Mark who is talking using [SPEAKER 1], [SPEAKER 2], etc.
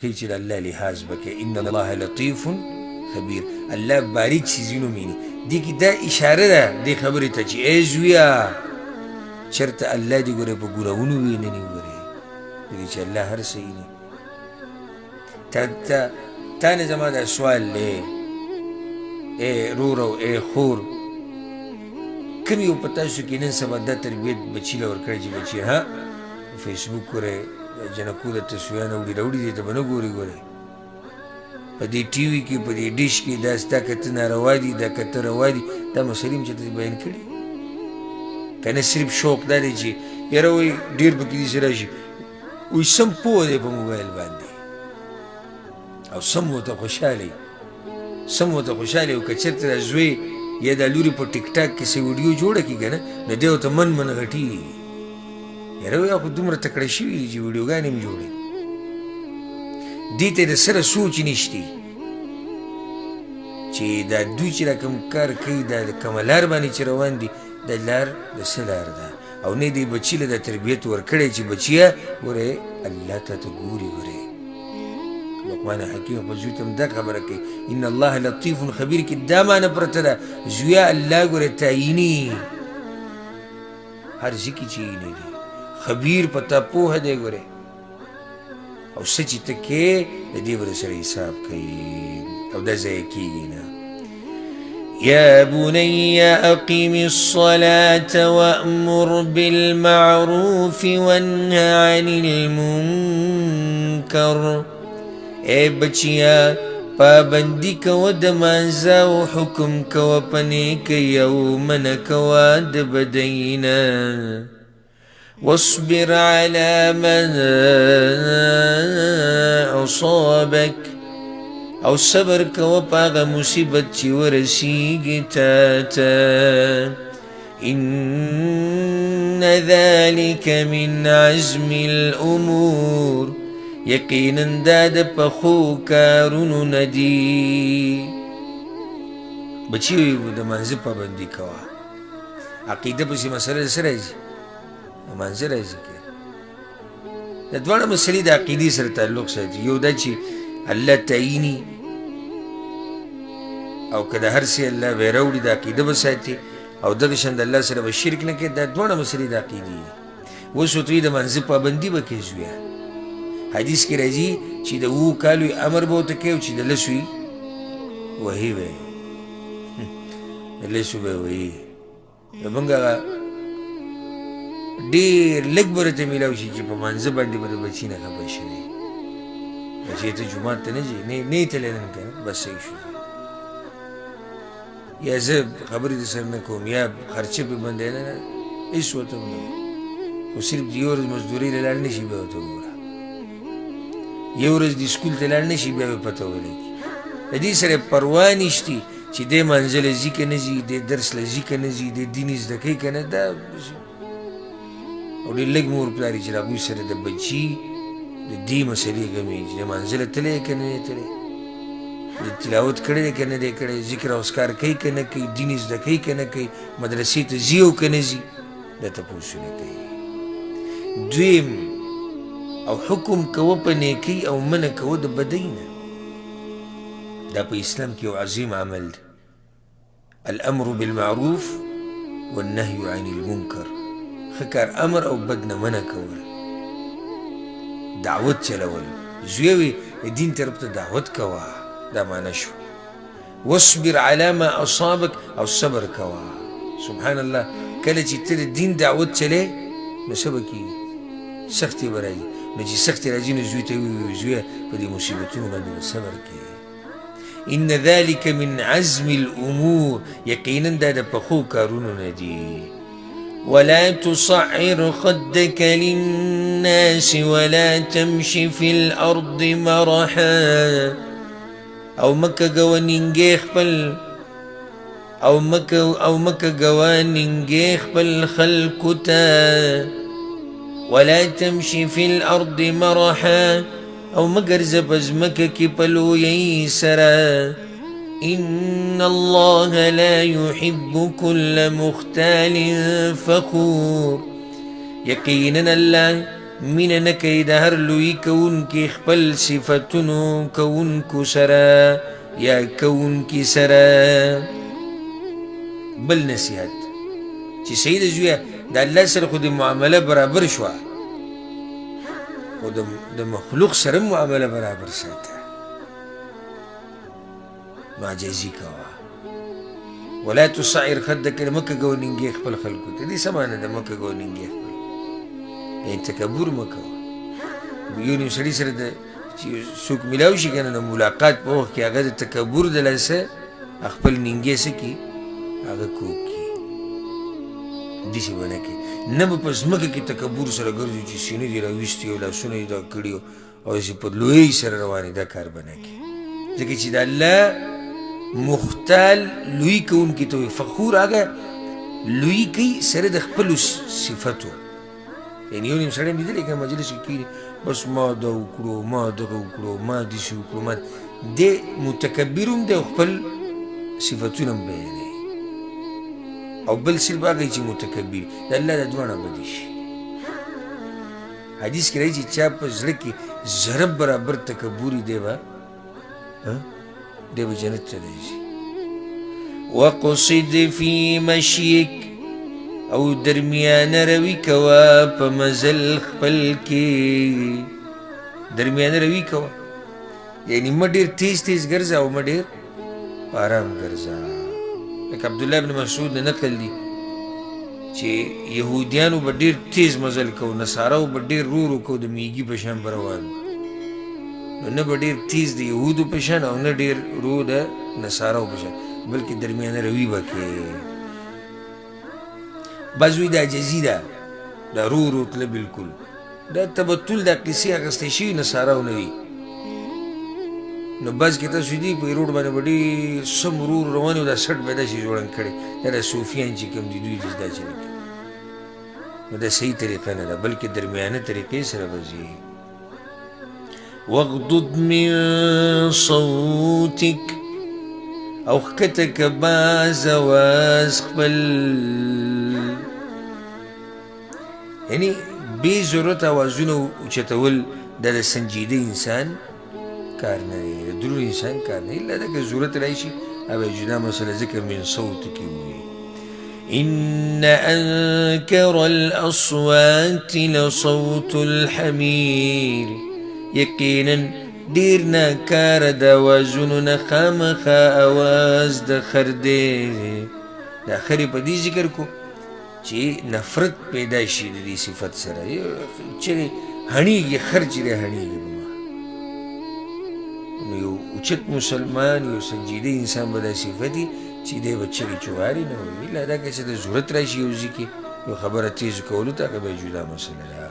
[SPEAKER 1] ښیي چې د الله لحاظ به کوې. ان الله لطیف خبیر، الله باریک څیزونو ویني. دې کې دا اشاره ده دې خبرې ته چې ای زویه، چېرته الله دې ګوره په ګناهونو وینني ګورې، ځکه چې الله هر څه ویني. تا نه زما دا سوال دی ای رور او ای خور، کوم یو په تاسو کې نن سبا دا تربیت بچي له ورکړی چې بچي ها فیسبوک ګورې، د جنکو د تصویرونه وړي راوړي دي، ته به نه ګورې، ګورې په دې ټي وي کې، په دې ډش کې، دا ستا کته ناروا دي، دا کته روا دي، دا مسلې هم چې ته بیان کړي که نه؟ صرف شوق دا دی چې یاره وایي ډېر پکې داسې راشي، وایي سم پوه دی په موبایل باندې او سم ورته خوشحاله وي، سم ورته خوشحاله وي. که چېرته دا زوی یا دا لوري په ټیک ټاک کې څه ویډیو جوړه کړي که نه، نو دی ورته من من غټېږي، یاره وایي خو دومره تکړه شوي دي چې ویډیوګانې هم جوړوي. دې ته د سره سوچ نشته چې دا دوی چې دا کوم کار کوي، دا د کومه لار باندې چې روان دي، دا لار د څه لار ده، او نه دې بچي له دا تربیت ورکړی چې بچیه ګورې الله تا ته ګوري. ګورې لقمان حکیم خپل زوی ته هم دا خبره کوي، ان الله لطیف خبیر کې دا معنی پرته ده، زویه الله ګورې تعیني هر ځای کې چې ویني دی، خبیر په تا پوهه دی ګورې، او څه چې ته کې د دې به سره حساب کوي او دا ضایع کېږي نه. يا بني أقم الصلاة وأمر بالمعروف وانه عن المنكر. ای بچیا، پابندي کوه د مانځه او حکم کوه په نیکۍ او منع کوه د بدۍ نه. واصبر على ما أصابك، او صبر کوه په هغه مصیبت چې ورسیږي تا ته. إن ذلك من عزم الأمور، یقینا دا د پخو کارونو نه دي. بچي د مانځه پابندي کوه، عقیده پسې مسله څه راځي؟ د مانځه راځي که د دواړه مسلې د عقیدې سره تعلق ساتي. یو دا چې الله تعیني او که د هر څه الله به یې راوړي، د عقیده به ساتي، او دغه شان د الله سره به شرک نه کوي. دا دواړه مسلې د عقیدې دي. اوس ورته وایي د مانځه پابندي به کوې زویه. حدیث کې راځي چې د اوو کالو یې امر به ورته کوي او چې د لسو یې وهي به یې، د لسو به یې وهي. زمونږ هغه ډېر لږ به راته میلاو شي چې په مانځه باندې به د بچي نه خفه شوی، بچی ته جومات ته نه ځې، نه یې تللی نن که نه، بس صحیح شو، یا زه خبرې د سره نه کوم، یا خرچه پې بندی، نه نه هېڅ ورته هم نه، خو صرف د یو ورځ مزدورۍ له لاړ نه شي بیا ورته وګوره، یو ورځ د سکول ته لاړ نه شي بیا به پته ولګي. د دې سره پروا نشتي چې دی مانځه له ځي که نه ځي، دی درس له ځي که نه ځي، دی دین زده کوي که نه. دا او ډېر لږ مور پلار یې چې د هغوی سره د بچي د دې مسلې غمي چې دی مانځه له تللی که نه دی تللی، د تلاوت کړی دی که نه دی کړی، ذکر او اذکار کوي که نه کوي، دین زده کوي که نه کوي، مدرسې ته ځي او که نه ځي، دا تپوسونه کوي. دویم او حکم کوه په نیکۍ او منع کوه د بدۍ نه. دا په اسلام کې یو عظیم عمل دی، الامر بالمعروف والنهي عن المنکر، ښه کار امر او بد نه منع کول، دعوت چلول. زوی وي د دین طرف ته دعوت کوه، دا معنی شو. واصبر علی ما اصابک، او صبر کوه. سبحان الله، کله چې ته د دین دعوت چلې نو څه به کېږي؟ سختې به راځي. نو چې سختې راځي نو زوی ته ووایي، زویه په دې مصیبتونو باندې به صبر کوې. ان ذلك من عزم الامور، یقینا دا د پخو کارونو نه دي. ولا تصعر خدك للناس ولا تمش في الارض مرحا، او مکه ګوه نینګې خپل، او مکه او مکه ګوه نینګې خپل خلکو ته. ولا تمشي في الارض مرحا، او مه ګرځه په ځمکه کې په لویۍ سره. ان الله لا يحب كل مختال فخور، یقینا الله مینه نه کوي د هر لوی کوونکي خپل صفتونو کوونکو سره یا کوونکي سره. بل نصیحت چې صحیح ده زویه، د الله سره خو د معامله برابر شوه، خو د مخلوق سره معامله برابر ساته، نو عاجزي کوه. ولا تصعر خدک، مه کږوه نینګې خپل خلکو ته. دې څه معنی ده مه کږوه نینګې خپل؟ یعنې تکبر مه کوه. یو نیم سړي سره د چې څوک میلاو شي که نه، د ملاقات په وخت کې هغه د تکبر د لاسه خپل نینګې څه کړي، هغه کوږ کړي. داسې به نه کوي. نه به په ځمکه کې تکبر سره ګرځي چې سینه دې راویستې او لاسونه یې دا کړي او داسې په لویۍ سره روانې، دا کار به نه کوي. ځکه چې د الله مختال لوی کوونکي ته وایي فخور، هغه لوی کوي سره د خپلو صفتو. یعنې یو نیم سړی مې لیدلی که مجلس کې کښېني، بس ما دا وکړو، ما دغه وکړو، ما داسې وکړو، ما دی متکبر هم دی او خپل صفتونه هم بیانوي. او بل صرف هغه چې متکبر، د الله د دواړه بدې شي. حدیث کې راځي چې چا په زړه کې ذره برابر تکبر دی به دی به جنت ته نه ځي. وقصد فی مشیک، او درمیانه روي کوه په مزل خپل کې. درمیانه روي کوه یعنی مه ډېر تیز تیز ګرځه او مه ډېر په آرام ګرځه. لکه عبدالله بن مسعود نه نقل دي چې یهودیانو به ډېر تیز مزل کو، نصاراو به ډېر رو رو کو، د میږي په شان به روان. نو نه به ډېر تیز د یهودو په شان او نه ډېر رو د نصاراو په شان، بلکې درمیانه روي به کوي. بعض وایي دا عاجزي ده، دا رو رو تله بالکل دا تبتل، دا قصې اخیستې شوي نصاراو نه دي. نو بعض کې تاسو دي په روډ باندې به ډېر سم ورو ورو روان وي، دا سټ به داسې ځوړند کړی، دا د صوفیان چې کوم دي دوی داسې دا چلې کوي. نو دا صحیح طریقه نه ده، بلکې درمیانه طریقې سره به ځي. واغضض من صوتک، او ښکته که باز اواز خپل. یعنې بې ضرورته اوازونه اوچتول دا د سنجیده انسان کار نه دی، د درون انسان کار نه دی. الا دا که ضرورت راشي هغه جدا مسله، ځکه من صوتک وي. إن أنكر الأصوات لصوت الحمير، یقینا ډېر ناکاره د اوازونو نه خامخا اواز د خر دی. دا خرې په دې ذکر کو چې نفرت پیدا شي د دې صفت سره، چغې هڼېږي، خر چې دی هڼېږي په ما. نو یو اوچت مسلمان، یو سنجیده انسان به دا صفت وي چې دی به چغې چغارې نه وایي، الا دا که چې د ضرورت راشي یو ځای کې یو خبره تیز کولو ته، هغه به جدا مسله ده.